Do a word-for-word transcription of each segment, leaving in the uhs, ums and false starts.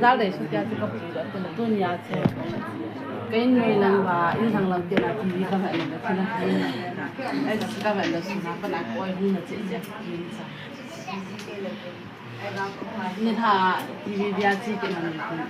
Jal dei su tia chu ka pu da, tun, tun ya che. Ka in noi lang ba, in thang lang te na T V ka va in da, tina ka in. Ai, ka va in da su na, pa na ko ai hung na che che, kin sa. Ni tha, T V bia chi ke na ni kin.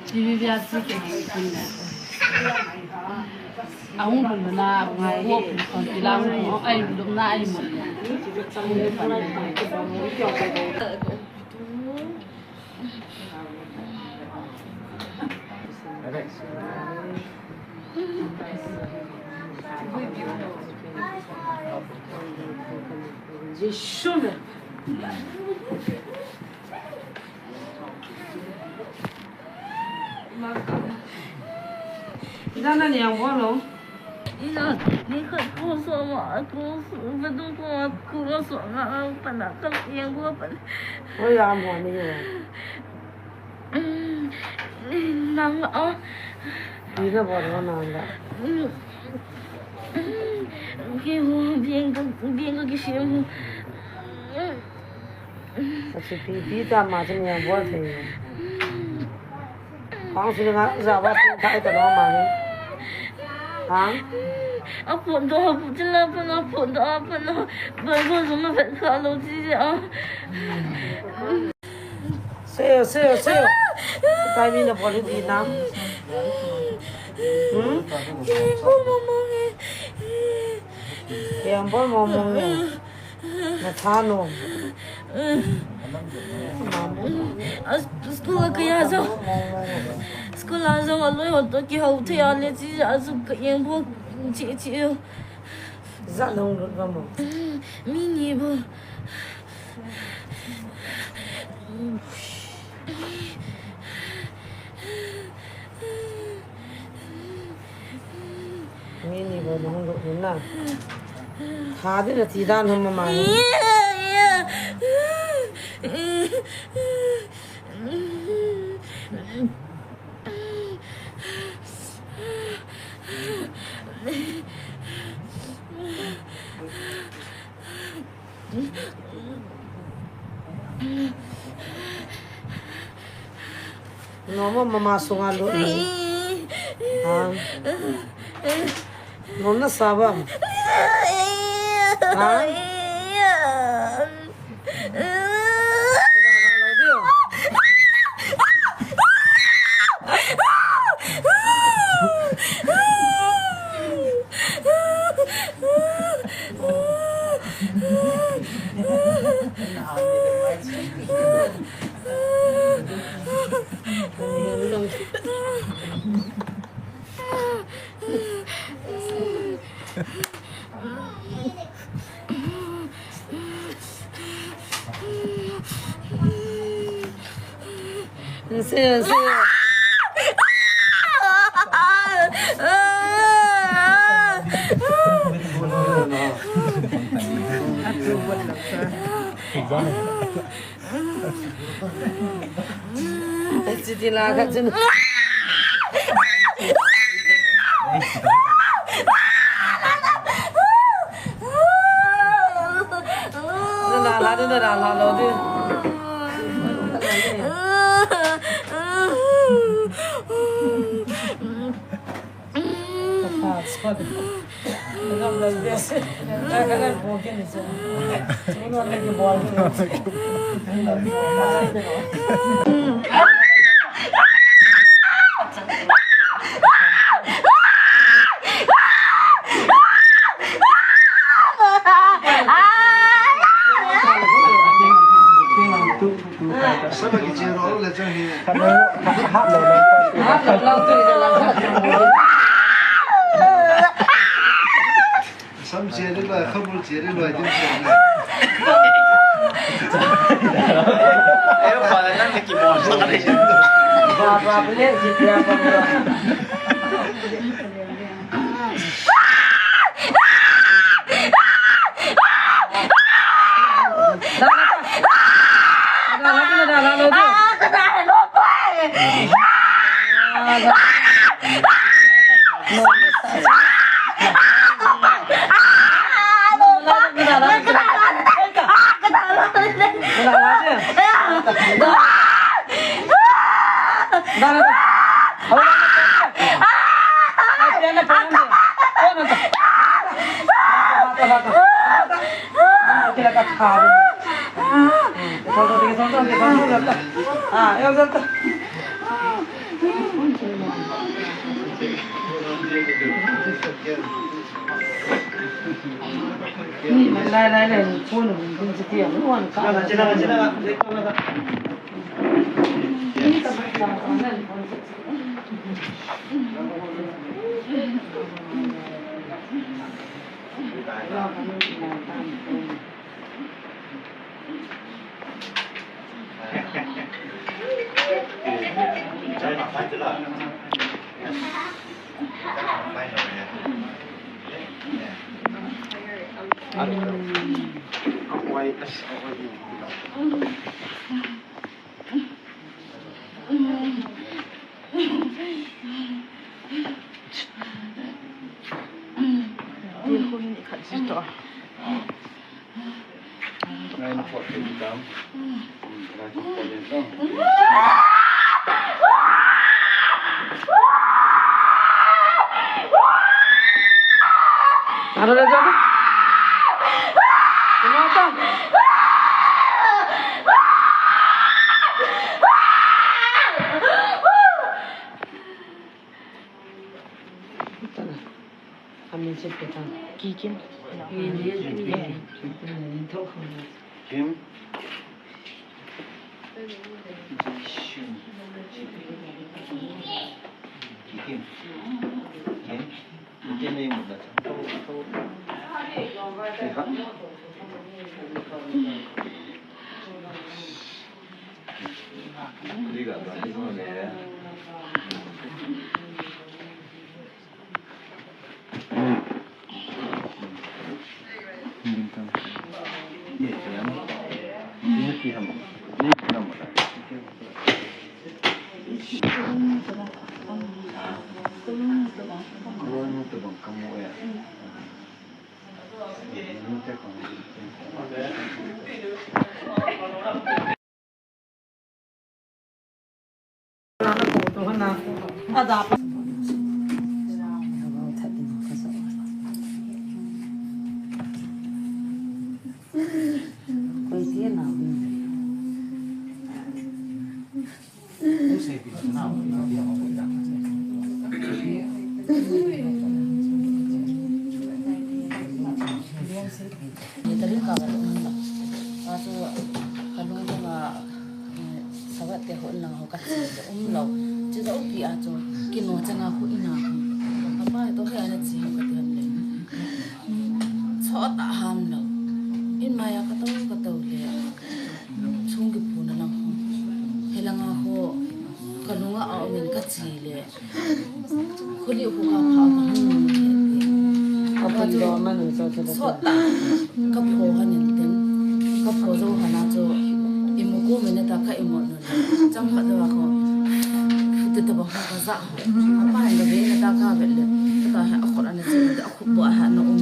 T V bia chi ke na ni kin na. A hung bun na, ngai ko, kon ti lang ko, ai, dum na, ai, mo. Ina na niang bo lo. Ina, ni khat ko so ma, ko so, ba dum ko ma, ko so na, pa na, ka yang ko pa. Oi, ya mo ni yo. Nang a. Ina bo lo nang la. Ki ho, bien ka, bien ka ki sim. Achi pi, pi ta ma chen ya bo te. Pang sini nga, za ba pi ta ita lo ma ni. Ha? A pon do, a pon do, a pon do, a pon do. Ba bo zung na vet ka lo chi a. Seo, seo, seo. Tai mi na bol di na. Hmm? Yang bol mo mo nge. Na tha no. A school ka ya zo. School a zo a loi hon to ki hau the a le chi a zu ka yang bol chi chi. Za long lut ba mo. Mi ni bo. Mi ni bo nong lo na. Tha di na ti dan ham ma. Nom a mama sunga lut na. Ha? Nom na sa ba? Ha? Nse, nse. Siti la ka chun. Na la la, na la la lo di. Sam chia ri loi, khabul chia ri loi, din chia ri. Ayo, pala nang na ki bol. Ba, ba, bole, si pia, ba, ba. Kikim. Kim. Kim. Kim. Ni tarin ka ba um la. Achu kalung jong a, eh, sabat te ho nang ho ka chi um lo. Chu da upi achu kino changa ho ina ho. Apa to he ana chi ho ka ti ham le. Chota ham lo. In maya ka to ka to le. Chung kiphuna lang ho. Helanga ho kalunga a um in ka chi le. Khuli khu ka pha ka hung. Ka pha chu sot ta. Ka pho han in ten. Ka pho jo hana chu. Imu ku mene ta ka imu no. Chang khat wa ko. Te ta ba ka za. Apa han da be na ta ka be le. Ta ha a khot ana chi ta khu bo ha no um.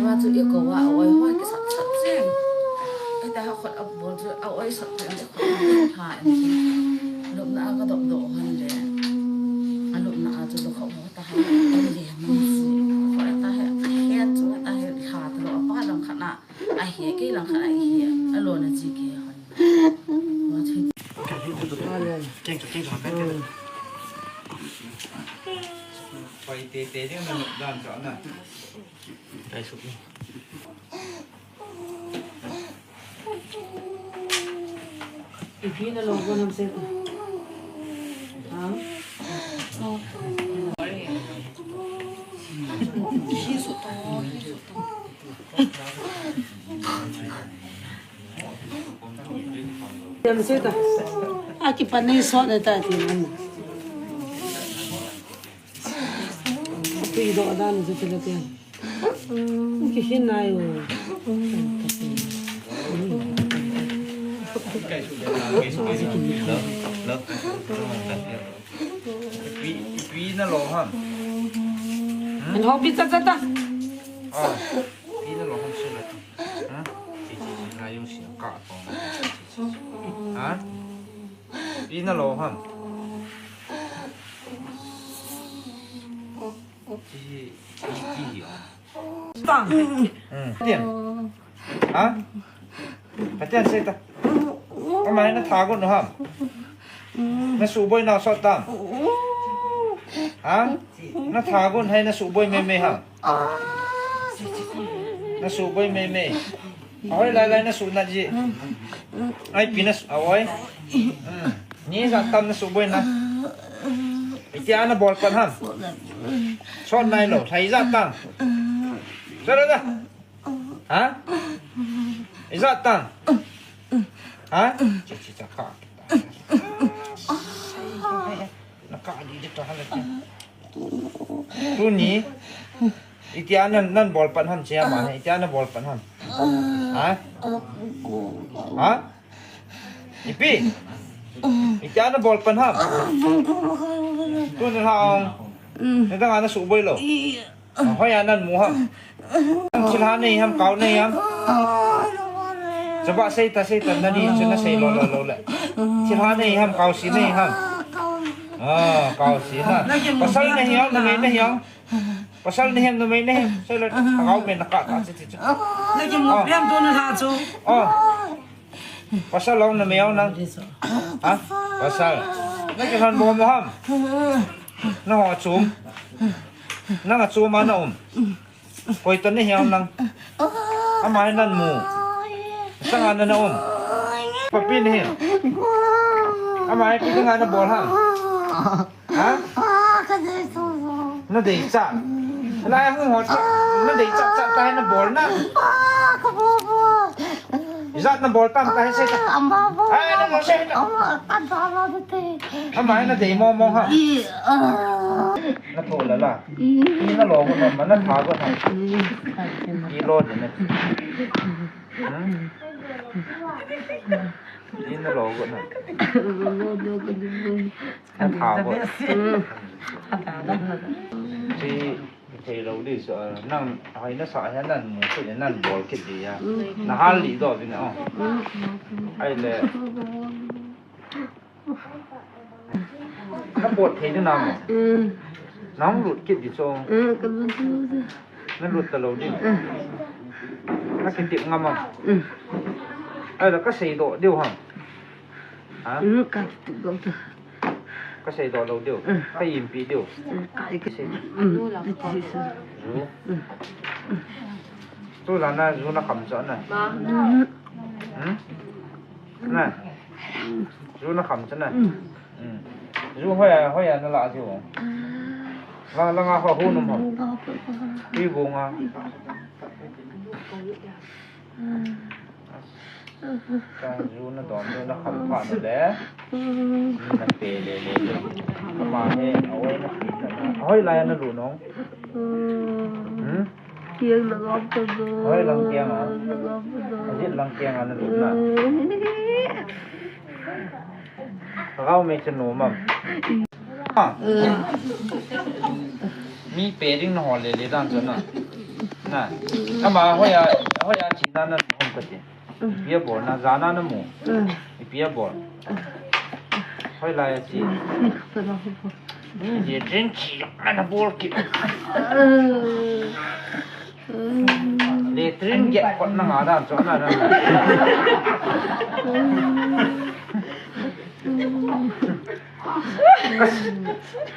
Wa chu i ko wa oi wa ki sat sat chen. Ka ta ha khot a bol chu a oi sat chen. Lupna a ka dop do han le. A lupna a chu do kho ta ha. Ko ta he, he chu ta he ha ta lo pa lang khat na. A he ke lang khat a he. A lo na chi ke han. Wa chu. Keng, keng, keng. Pai te te ding na dan cha na. Kai su. Ipi na lo ko nam se ko. Ha? Nam se ta. Aki pa nei so ne ta ti nam. Api do dan se te le te. Ki hin nai o. Pi, pi na lo ham. An ho pi cha cha ta. Ah, pi na lo ham se la. Ha? Chi chi chi na yung sin ka to. Ha? Pi na lo ham. Chi chi chi hi. Tang. Hmm. Tian. Ha? Kati an sei ta. Ama hi na tha gon ham. Na suboi na sot tam. Ha? Na tha gon hai na suboi me me ham. Na suboi me me. Ahoi lai lai na su na ji. Ai pi na su, ahoi. Hmm. Ni ja tam na suboi na. Itia na bol pan ham. Sot nai lo, thai ja tam. Sot da. Ha? Ija tan. Ha? Chi, chi, cha, ka. Na ka di di ta hala chi. Tuni. Itia nan, nan bol pan ham chi ama. Itia na bol pan ham. Ha? Ha? Ipi. Itia na bol pan ham. Tuni ha ong. Ni dang ana suboi lo. Hoi a nan mu ham. Thilha nei ham, kau nei ham. Chaba sei ta, sei ta, na di chu na sei lo, lo, lo le. Thilha nei ham, kau si nei ham. Ah, kau si na. Pasal na hiam, numei na hiam. Pasal na hiam, numei na hiam. Sei lo, kau me na ka, ka, chi, chi, chi. Na ki mu piam tu na tha chu. Oh. Pasal lo numei lo nang. Ha? Pasal. Na ki han bo mo ham. Na ho chum. Nang a chum a na um. Koi to ni hiam nang. Ama hi nan mu. Sanga na na um. Papi ni. Ama hi pi nga na bol ham. Ha? Ah, ka dei chu chu. Na dei cha. Lai hung ho cha. Na dei cha cha ta na bol na. Ah, ka bo bo. Ijat na bol tam ta hi sei ta. Ah, ama bo. Ai, na bol sei ta. Ama ka da la de te. Ama na dei mo mo ha. I, ah. Na tho la la. I. I na lo mo na ma na tha ko na. I lo de na. Hmm? I na lo ko na. Lo lo ko de. Na tha ko. Mm. Chi thei lo di so, nang hoi na sa ha nan mu kit nan bol kit di ya. Mm. Na hal li do bi na, oh. Mm. Ai le. Na pot thei di na mo. Mm. Nang lut kit di so. Mm, ka lut di. Na lut ta lo di. Mm. Na ki tip ngam am. Mm. Ai la ka sei do diu ham. Ha? Mm, ka ki tip do ta. Ka sei do lo diu. Mm. Ka impi diu. Mm, ka i ka sei. Mm, ka i sei. Zu. Mm. Tu la na zu na kham cha na. Mm. Hmm? Na. Zu na kham cha na. Mm. Mm. Zu hoi a, hoi a na la diu. La, la nga ho hu num ho. Pi bu nga. Ka zu na don na kham pha na le. Ni na pe le le le. Ama he, a oi na pi na. Hoi lai na lu nong. Hmm? Kiang na gom ta do. Hoi lang kiang a. Na gom ta do. Ajit lang kiang a na lu na. Rau me chen no mam. Ah. Mi pe ding na ho le le dan chu na. Na. Ama hoi a, hoi a chi na na hom ka ti. Ipi a bol na, jan a na mu. Ipi a bol. Hoi lai a chi. Ye ding chi na bol ki. Latrine gate kot na nga dan chu na na.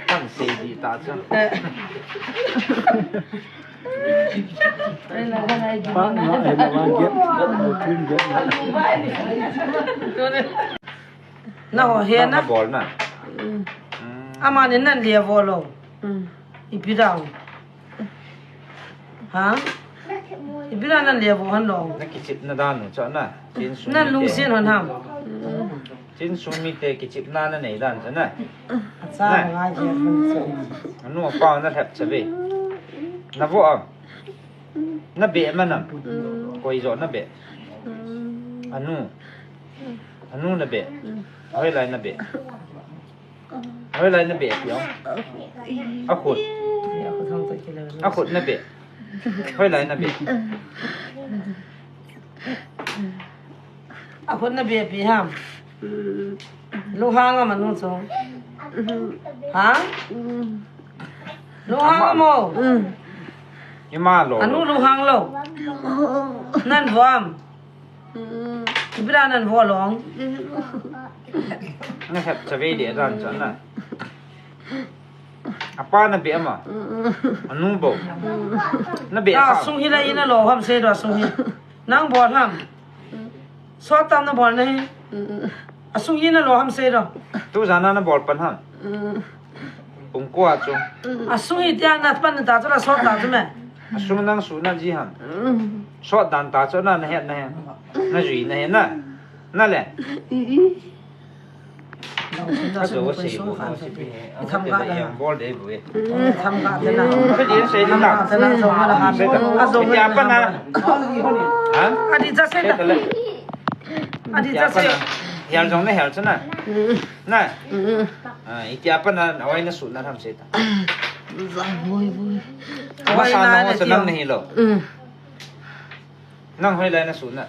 Kan sei di ta chu. Pa, na, eh, na, na, gate, latrine gate na. Na ho he na. Na bol na. Mm. Mm. Ama ni nan le vo lo. Mm. Ipi dang. Ha? Ipi dang nan le vo han lo. Na kichip na dan chu na. Chin su nan lungsen hon ham. Chin su mi te kichip na na nei dan chu na. Acha na. Nga je han chu. Anu pa na lhep cha ve. Na vo am. Na be ma nam. Koi jo na be. Anu. Anu na be. Hoi lai na be. Hoi lai na be pi ong. A khut. A khut na be. Hoi lai na be. A khut na be pi ham. Lu hang a manu chu. Ha? Lu hang a mo. Ima lo. Anu lu hang lo. Nan vo am. Ipi dan nabol lou? Nahet chavei deh dan chu na. Apa nabeh ama? Anu bou? Nabeh kha? Asung hi la ina lou ham sei doh, asung hi. Nang bol ham? Sot tam nabol na hi. Asung hi nalou ham sei doh. Tujan a nabol pan ham? Pung ko a chu. Asung hi tia napan ta chu la sot ta chu me. Asung nang suhna ji ham? Sot dan ta chu na, nahet na hi. Najui na hi na. Na le. Ka jo sei bu na si pi. Tham ga na. Bol deh bu e. Tham ga na. Ka din sei na. Tham ga na, jo ma la ha. Ka jo ma la ha. Ha? Adi ja sei na. Adi ja sei. Hial jong na hial chu na. Na. Ah, itia pa na, oi na suhna ham sei ta. Za boi boi. Masa na ho sa nang nahi lou. Nang hoilai nasuhna?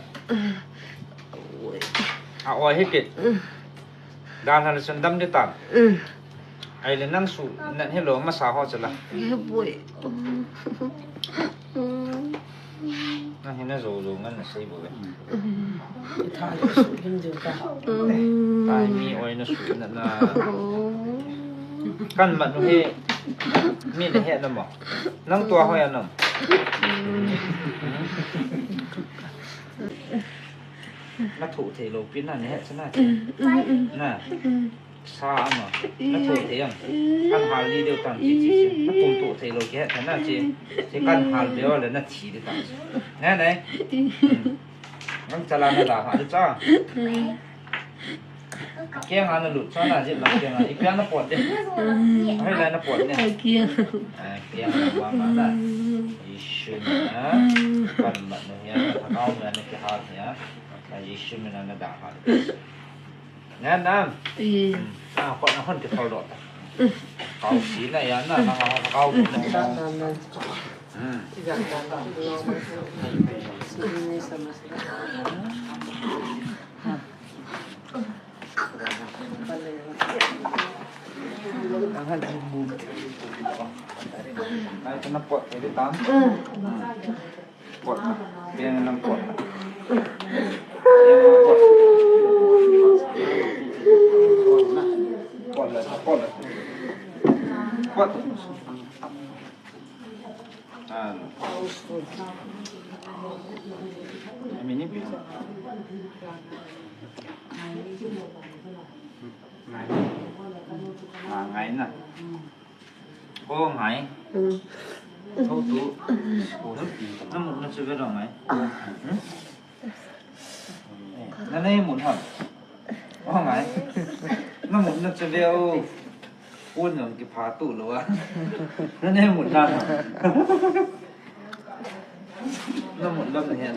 A oi hi kit. Dalha le chun dam ding tam. Ahile nang suhna hilou masa ho chu la. Nang hi na jou jou ngan nasei bou ve. Tha suh him diu ta. Tha mi oi nasuhna na. Kan mat nu hi mi nahet na mo. Nang tua hoi a nam. Na thoh thei lou pi na, nahet chu na. Na. Sa ama. Na thoh thei am? Kan hal li deu tam chi chi chi. Na pum thoh thei lou kihet na chi. Chi kan hal deu le na thi deu tam. Na nai. Nang chala na da ha deu cha. Kiang a na lut, sa na jep na kiang a. Ipi a na pot de. Hoilai na pot de. Kiang. Ah, kiang a ma ma na. Isu na. Pan mat na hia, thakau na na kihal hia. Ah, Jesu min a na da ha. Na na. Ah, pot na hon kithol doh ta. Kau si na ya na, na kau na. Hmm. Ai, kana pot, edi tam. Pot. Biang nang pot. Pot. Pot la, pot la. Pot. Ah. Ini bi. Ngai. Ah, ngai na. Ko ngai. Ko tu. Ko tu. Na mut na chu ve lo ngai. Hmm? Na nei mut ham? Ko ngai. Na mut na chu ve o. Pon jong kipha tu lou a. Na nei mut na. Na mut lam na hen.